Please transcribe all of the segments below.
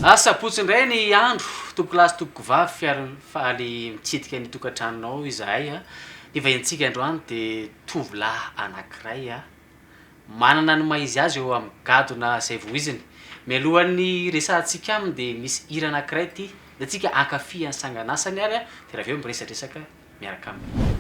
Asabotsy indray ny andro, tompokolahy sy tompokovavy, fiara- faly mitsidika ny tokantranonao izahay a. Ny vahintsika androany dia tovolahy anankiray a, manana ny maha izy azy eo amin'ny gadona izay voiziny. Mialohan'ny hiresahantsika aminy dia misy hira anankiray ity, antsika hankafy ny sanganasany ary dia raha avy eo miresadresaka miaraka aminy.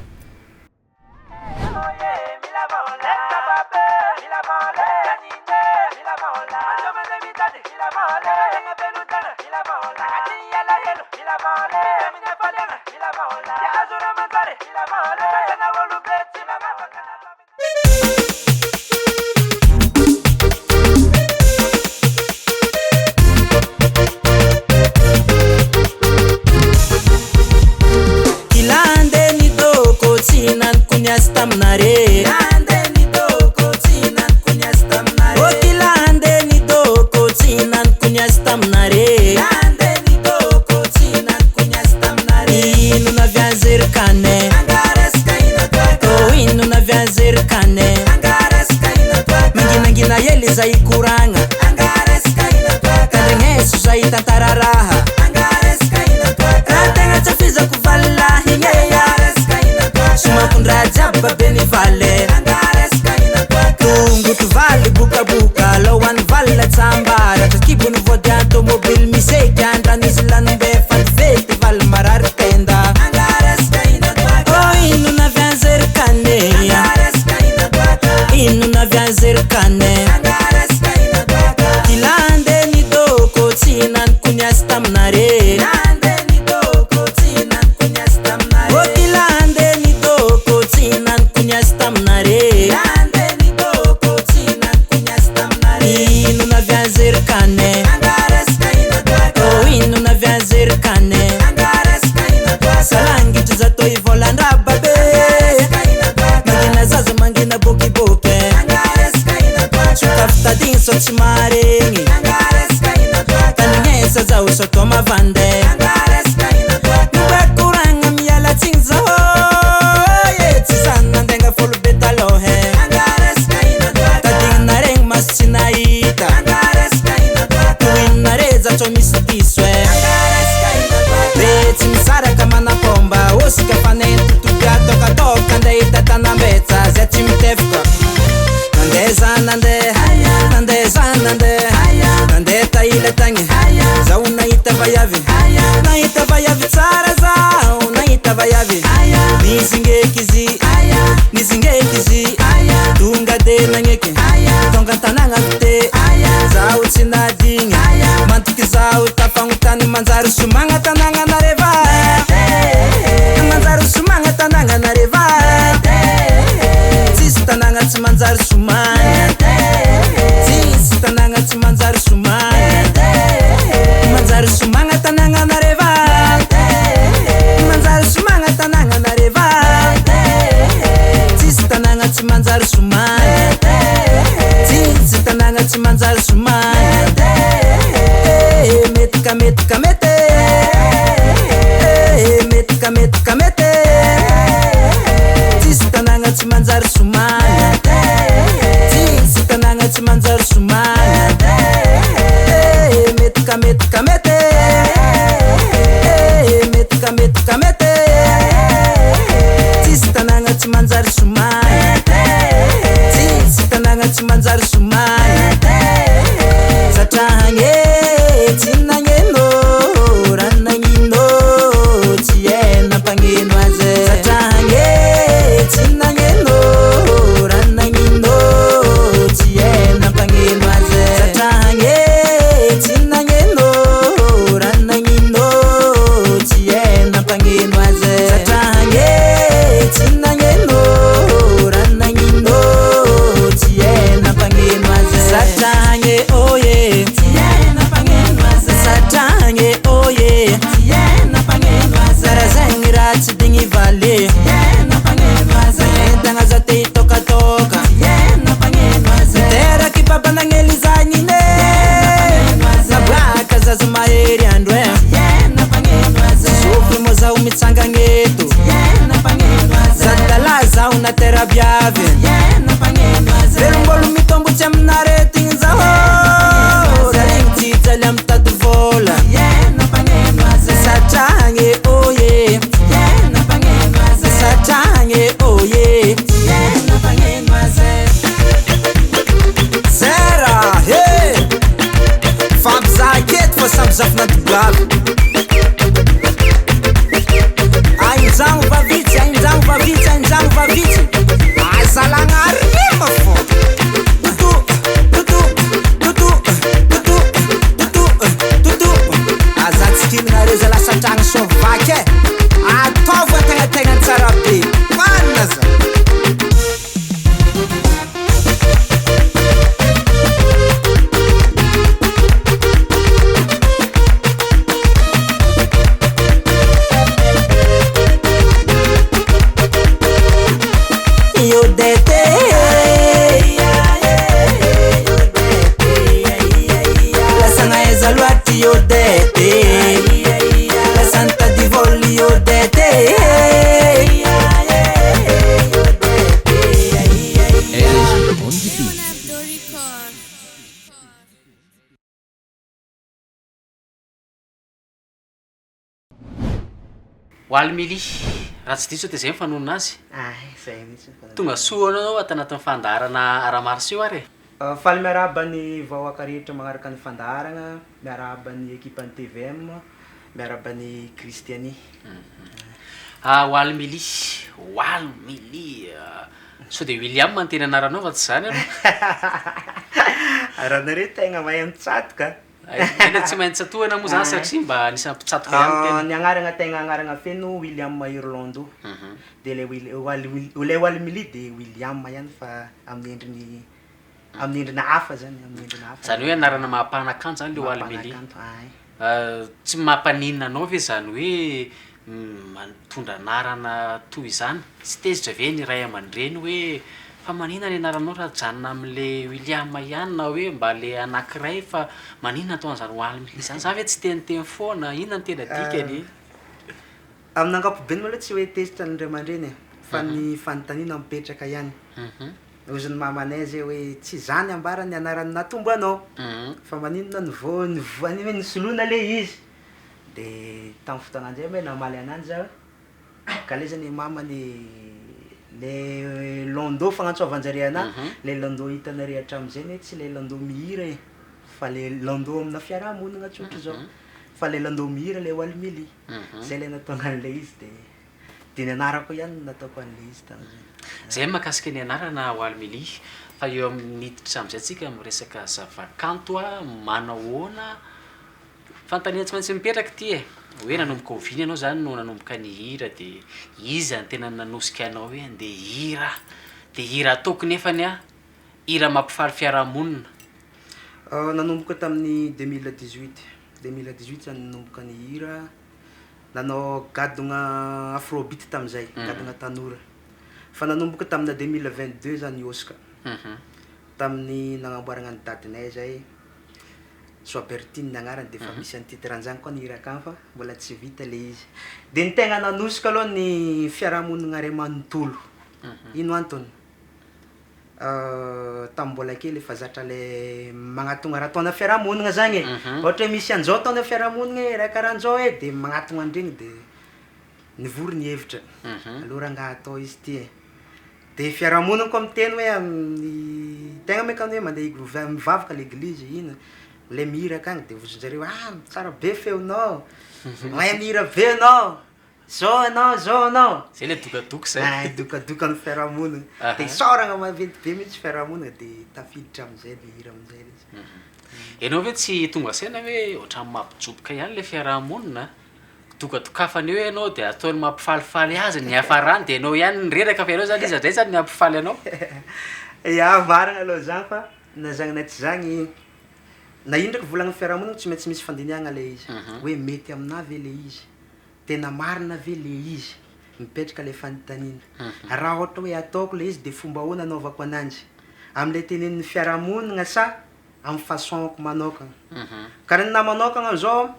Walmily, raha tsy diso dia izay ny fanonona azy. Ay, izay mihitsy ny fanonona. Tonga soa anao ato anatin'ny fandaharana Ara-Marisio ary e. Faly miarahaba ny vahoaka rehetra magnaraka ny fandaharagna, miarahaba ny ekipan'ny tvm, miarahaba an'i Christiani. Ah, Walmily, Walmily, sao dia William no tena anaranao fa tsy izany aloha. Raha nareo tegna mahay mitsatoka. Tena tsy maintsy tsatohana moa zany satria mba anisan'ny mpitsatoka ihany ny tena. Ny agnarana tegna agnarana feno William Irlando, de le Will- Wal- le Walmily de William ihany fa amin'ny endriny amin'ny endriny hafa zany, amin'ny endriny hafa. Zany hoe anarana maha mpanakanto zany le Walmily. Maha mpanakanto, ay. Tsy mampaninona anao ve zany hoe mitondra anarana toy izany? Tsy tezitra ve ny ray aman-dreny hoe fa maninona ny anaranao raha ajanona amin'le William ihany na hoe mba le anankiray fa maninona atao an'izany Walmily izany? Za ve tsy teniteny foana? Inona no tena dikany? Amin'ny ankapobeny aloha tsy hoe tezitra ny ray aman-dreny e, fa ny fanontaniana mipetraka ihany. Hozy ny mamanay zay hoe tsy izany ambara ny anaran'ny nahatombo anao fa maninona no vao hoe nosoloina le izy. De tamin'ny fotoana an'izay moa namaly ananjy za hoe ka le zany mama anie le Lando fagnantsoavanjare anahy, le Lando hitanare hatram'izay anie tsy le Lando mihira e, fa le Lando amina fiarahamonina tsotra zao, fa le Lando mihira le Walmily, zay le nahatonga an'le izy de de ny anarako ihany no nataoko an'le izy tam'zay. Zay ny mahakasika ny anarana Walmily, fa eo amin'ny miditra am'izay tsika miresaka zavakanto a, manahoana, fanontaniana tsy maintsy mipetraka ity e, hoe nanomboka oviana ianao zany no nanomboka nihira de iza no tena nanosika anao hoe andeha hihira, de hira ataoko nefany a, hira mampifaly fiarahamonina. Nanomboka tamin'ny 2018, 2018 zany nanomboka nihira, nanao gadogna afrobeat tam'zay, gadogna tanora, fa nanomboka tamina 2022 zany nihosoka, tamin'ny nagnamboaragna ny dadinay zay, Soabertine ny agnarany de efa misy an'ity tiranjany koa ny hira akagny fa mbola tsy vita le izy, de ny tegna nanosika aloha ny fiarahamonigna ray manontolo, ino antony? Tamy mbola kely efa zatra le magnatogna raha ataona fiarahamonigna zagny e, ôhatra hoe misy anjao ataona fiarahamonigna e raha karahanjao e de magnatogna andregny de nivory ny hevitra, alô rangah atao izy ty e, de fiarahamonigna koa miteny hoe amin'ny tegna maikany hoe mande hiv- mivavaka aleglizy ino, le mihira akagny de vozonjareo ah tsara be feonao, mahay mihira be anao, zao anao zao anao, Zay le dokadoka zay. Ah dokadokan'ny fiarahamonina, de isaoragna maventy be mihitsy fiarahamonina de tafiditra amizay le hira amizay le izy. Ianao ve tsy tonga saina hoe ohatran'ny mampijoboka ihany le fiarahamonina? Dokadokafana eo ianao de ataony mampifalifaly azy ny hiafarany de ianao ihany no reraka fa ianao zany iza ndray zany ny hampifaly anao? Ya marina aloha zany fa na zany na tsy zany na ino ndraiky volagnin'ny fiarahamonina tsy maintsy misy fandinihagna le izy, hoe mety aminahy ve le izy, tena marina ve le izy, mipetraka le fanontaniana, raha ôhatra hoe ataoko le izy de fomba ahoana anaovako ananjy, amle tenenin'ny fiarahamonina sa amy façon-ko manôkagna, karaha ninahy manôkagna zao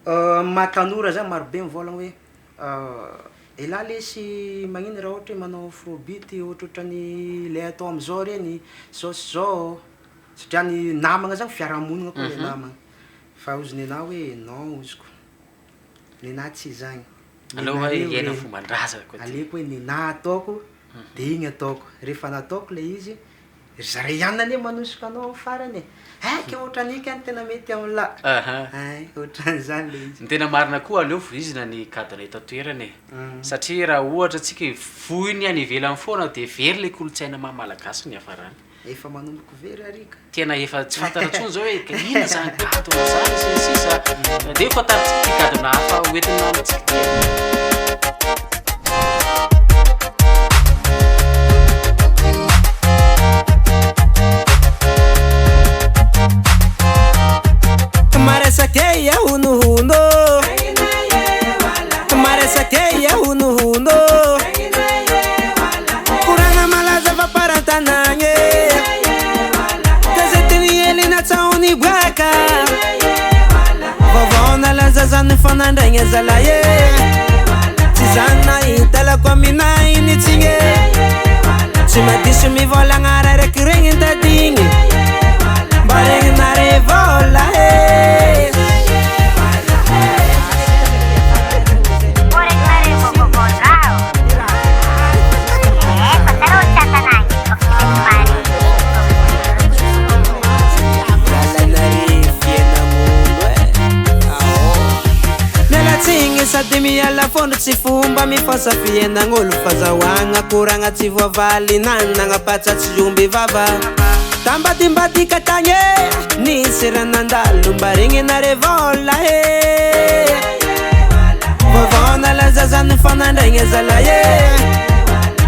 amy maha tanora zah marobe mivôlagna hoe elah lesy magnino raha ôhatra hoe manao afrobeat ohatrohatran'ny le atao amizao regny zao sy zao, satria ny namagna zany fiarahamonina koa le namagna, fa ozy nenaha hoe non oziko nenaha tsy zany, Aleo hoe hiaina fomban-drazana koa ty. Aleoko hoe nenaha ataoko de igny ataoko, rehefa nataoko le izy, ry zareo ihany anie manosika anao amy farany e, hay ke ohatran'io kay no tena mety amlah, ein ohatran'izany le izy. Ny tena marina koa aleo voizina ny gadona eto an-toerana e, satria raha ohatra tsika voy ny any ivelany foana de very le kolontsaina maha malagasy ny hiafarany. Efa manomboka very ary ka. Tena efa tsy fantatra intsony zao hoe inona zany gadona zany sy ny sisa, ndeha ho fantarintsika ity gadona hafa hoentina amintsika ity e. Maresake honohono, maresake honohono, koragna malaza fa parantanagny, gazety niely natsaho niboaka, vaovao nalaza zany fa nandraigny zalahy e, tsy zany nahita lako aminahy nitsigny e, tsy madiso mivolagna raha raiky regny tadigny, mba regninare vola e. miala fondro tsy fomba mifosa fihenagn'olo fa zahoagna koragna tsy voavaly nanagnapatsa tsy omby vava tambadimbadika tagny e nisy raha nandalo mba regninare vôla e vaovao nalaza zany fa nandraigny zalahy e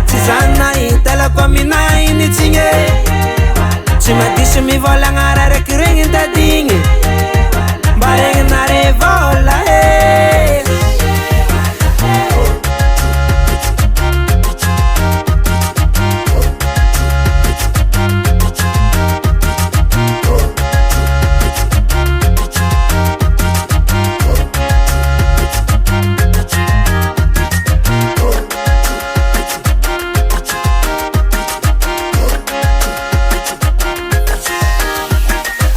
tsy zany nahita lako aminay nitsigny e tsy madiso mivôlagna raha raiky regny tadigny mba regninare vôla e.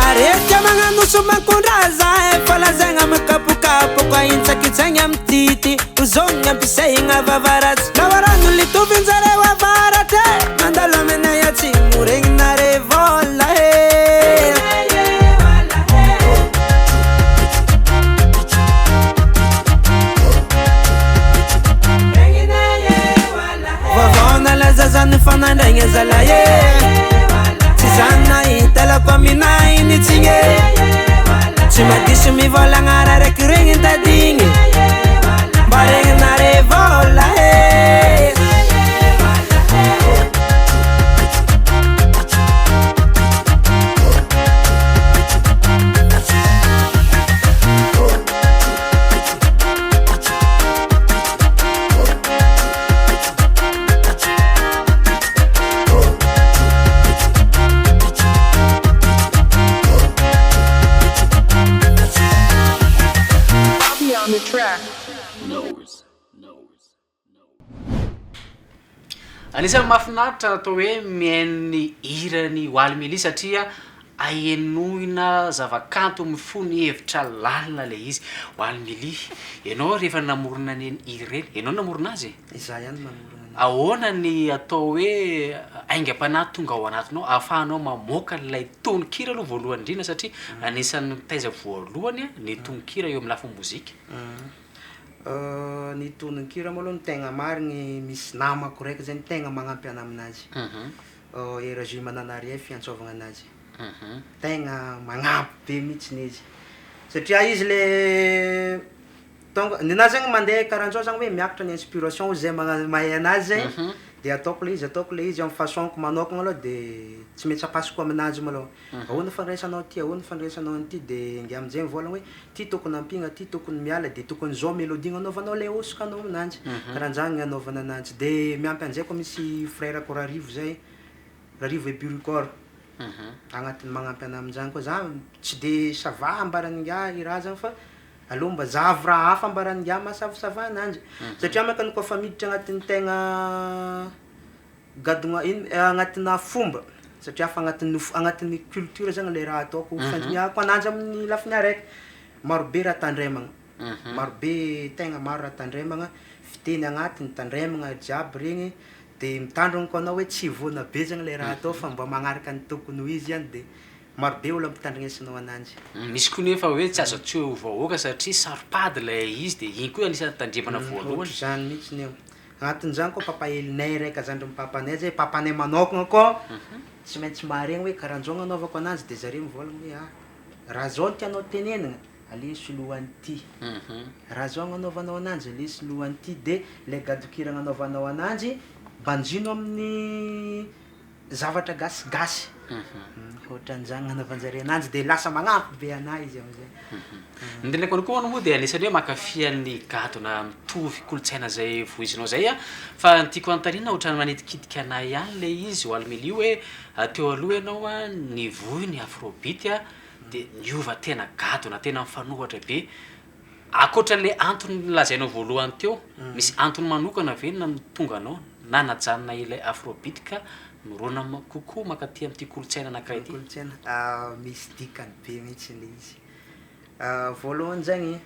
Aretika magnano somakondraza efa lazaigna mikapokapoka ahintsakitsaigna amy tity ozogna ampisaigna vavaratsy lavarano litovinjareo avaratra e mandalo aminay atsimo regninare vôla e. Vaovao nalaza zany fa nandraigny zalahy e tsy zany nahita lako aminay nitsigny e tsy madiso mivôlagna raha raiky regny tadigny mba regninare vôla e. Copy on the track. Anisan'ny mahafinaritra ny atao hoe mihaino ny hiran'i Waly Mily satria ahenoina zava-kanto mifono hevitra lalina ilay izy. Waly Mily, ianao rehefa namorona an'ireny hira ireny, ianao no namorona azy e? Izaho ihany namorona anazy. Ahoana ny atao hoe aingam-panahy tonga ao anatinao ahafahanao mamoaka an'ilay tononkira aloha voalohany indrindra satria anisan'ny mitaiza voalohany ny tononkira eo amin'ny lafiny mozika. Ny tononkira malôha ny tegna marigny misy namako raiky zegny tegna magnampy anah aminazy, Eragé Mananarief fiantsôvana anazy, tegna magnampy be mihitsiny izy, satria izy le tônga nenazy zegny mande karahanjao zany hoe miakatra ny inspiration ozy zay magna- mahay anazy zay, de ataoko le izy ataoko le izy amy façon-ko magnokana aloha de tsy maintsy apasiko aminazy malôha, ahoana fandraisanao ty, ahoana fandraisanao an'ity, de ingiah amizay mivôlagna hoe ty tokony ampiagna, ty tokony miala, de tokony zao mélodie agnanaovanao le hosokanao aminanjy, karahanjany gn'anaovana ananjy, de miampy anjay koa misy frerako Raharivo zay, Raharivo Happy Record, agnatin'ny magnampy anah aminjany koa, zah tsy de ça va ambaran'ingiah i raha zany fa alô mba zahavo raha hafa ambaran'ingiah maha ça ça va ananjy, satria mankony kôfa miditra agnatin'ny tegna gadona ino agnatina fomba satria afa agnatin'ny f- agnatin'ny culture zany le raha ataoko fandinihako ananjy amin'ny lafiny araiky, marobe raha tandremagna, marobe tegna maro raha tandremagna, fiteny agnatiny tandremagna jiaby regny, de mitandrina koa anao hoe tsy hivôna be zany le raha atao fa mba magnaraka ny tokony ho izy ihany de marobe olo ampitandrignesanao ananjy. Misy koa nefa hoe tsy azo atseho vahoaka satria saropady ilay izy de iny koa anisan'ny tandremana voalohany. Ohatr'izany mihitsiny io, agnatin'izany koa papahelinay raika zandrin'ny papanay zay, papanay manôkana koa tsy maintsy maharegny hoe karahanjao gn'anaovako ananjy de zare mivôlagna hoe ah raha zao no tiànao tenenina aleo soloa an'ity, raha zao gn'anaovanao ananjy aleo soloa an'ity de le gadon-kira agnanaovanao ananjy banjino amin'ny zavatra gasigasy, ohatran'izany gn'anaovanjare ananjy de lasa magnampy be anah izy amizay. Ny tenako koa moa de anisan'ny hoe mankafy an'ny gadona mitovy kolontsaina zay voizinao zay a, fa ny tiako anontaniana ohatran'ny manitikitika anah ihany le izy Waly Mily hoe teo aloha ianao a nivoy ny afrobeat a de niova tena gadona tena mifanohatra be, ankoatran'le antony nolazainao voalohany teo, misy antony manokana ve nahatonga anao na najanona ilay afrobeat ka mirona kokoa mankaty amin'ity kolontsaina anankiray ity? Kolontsaina, misy dikany be mihitsy le izy, voalohany zegny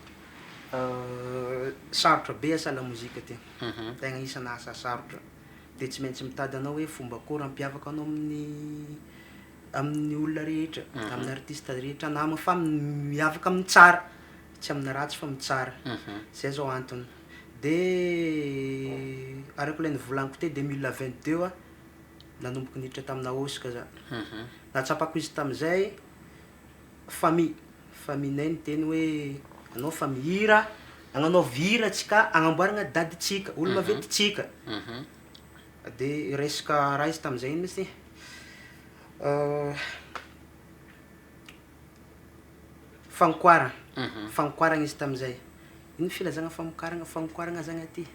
sarotra be asa lamozika ty, tegna isan'ny asa sarotra, de tsy maintsy mitady anao hoe fomba akôry hampiavaka anao amin'ny amin'ny olona rehetra, amin'ny artista rehetra nama fa miavaka amin'ny tsara, tsy amin'ny ratsy fa amy tsara, zay zao antony. De araka le nivolaniko teo 2022 a nanomboky niditra tamina hôsika zah, nahatsapako izy tamizay famille, famillenay niteny hoe anao fa mihira, agnanaovy hira antsika agnamboarana daditsika, olo maventitsika, de resaka raha izy tamizay ino ma izy ty famokarana, famokarana izy tamizay, ino filazana famokarana famokarana zany aty?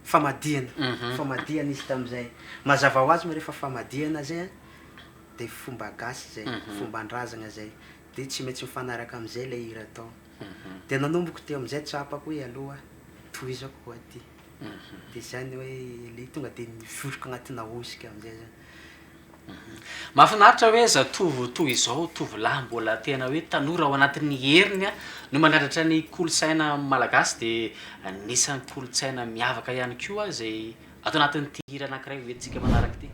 Famadihana, famadihana izy tamizay, mazava hoazy moa refa famadihana zay a de fomba gasy zay, fomban-drazana zay, de tsy maintsy mifanaraka amizay le hira atao, de nanomboko teo amizay tsapako hoe alô tohizako koa ty, de zany hoe le tonga de niforoko agnatina hosika amizay zany. Mahafinaritra hoe zatovo toy izao, tovolahy mbola tena hoe tanora ao anatin'ny heriny a no manandratra ny kolontsaina malagasy de anisan'ny kolontsaina miavaka ihany koa zay ato anatin'ity hira anankiray hoentintsika manaraka ity.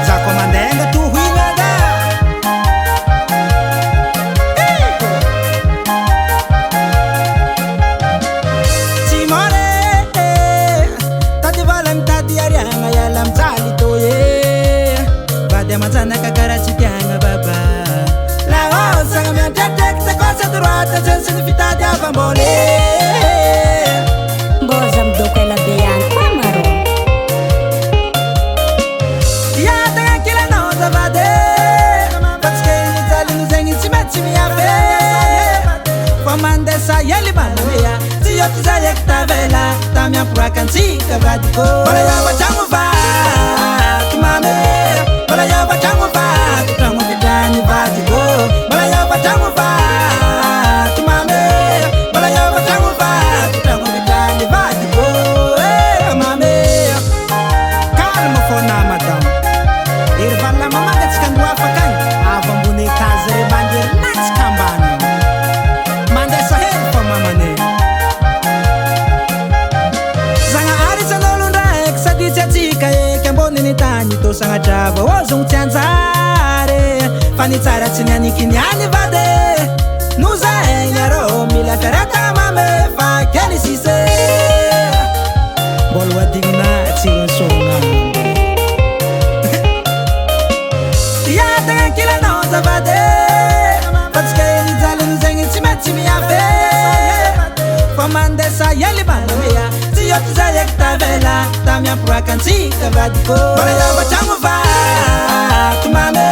Za koa mandenga tohina da. Tsy more tady vola mitady ariagna iala mijaly tô e. Vady aman-janaka karaha tsy tiagna baba. Laosagna miantratraiky takôsa droite tsy ny fitadiavam-bola e. Mbô za midoko ela be ihany koa marô. Iatagna ankilanao azafady fa tsy ke mijaly no zegny tsy maintsy miavy. Fa mandesa hely manamea tsy ohatry zay eky tavela tamy amporakantsika vadiko. Mbola hiova tragno vato mamy, mbola hiova tragno vato tragno vitrany vadiko. Mbola hiova tragno vato mamy, mbola hiova tragno vato tragno vitrany vadiko. Eh mamy, calme fô na madame. Ery valina mamanga antsika andro afaka agny avy ambony étage re bandy ery latsaka ambany agny. Mandesa hely fô mamane. Zagnahary isan'olo ndraiky sady tsy atsika eky ambonin'ny tany tô sagnatrava ozogno tsy anjary. Fa ny tsara tsy nianiky niany vady. No zahay arô mila fiareta mamy fa kely sise. Mbola ho adignona tsirony sognambo. Iatagna ankilanao azafady fa tsy ke nijaly no zegny tsy maintsy miavy. Fa mandesa hely manamea tsy ohatry zay eky tavela tamy amporakantsika vadiko. Mbola hiova tragno vato mamy,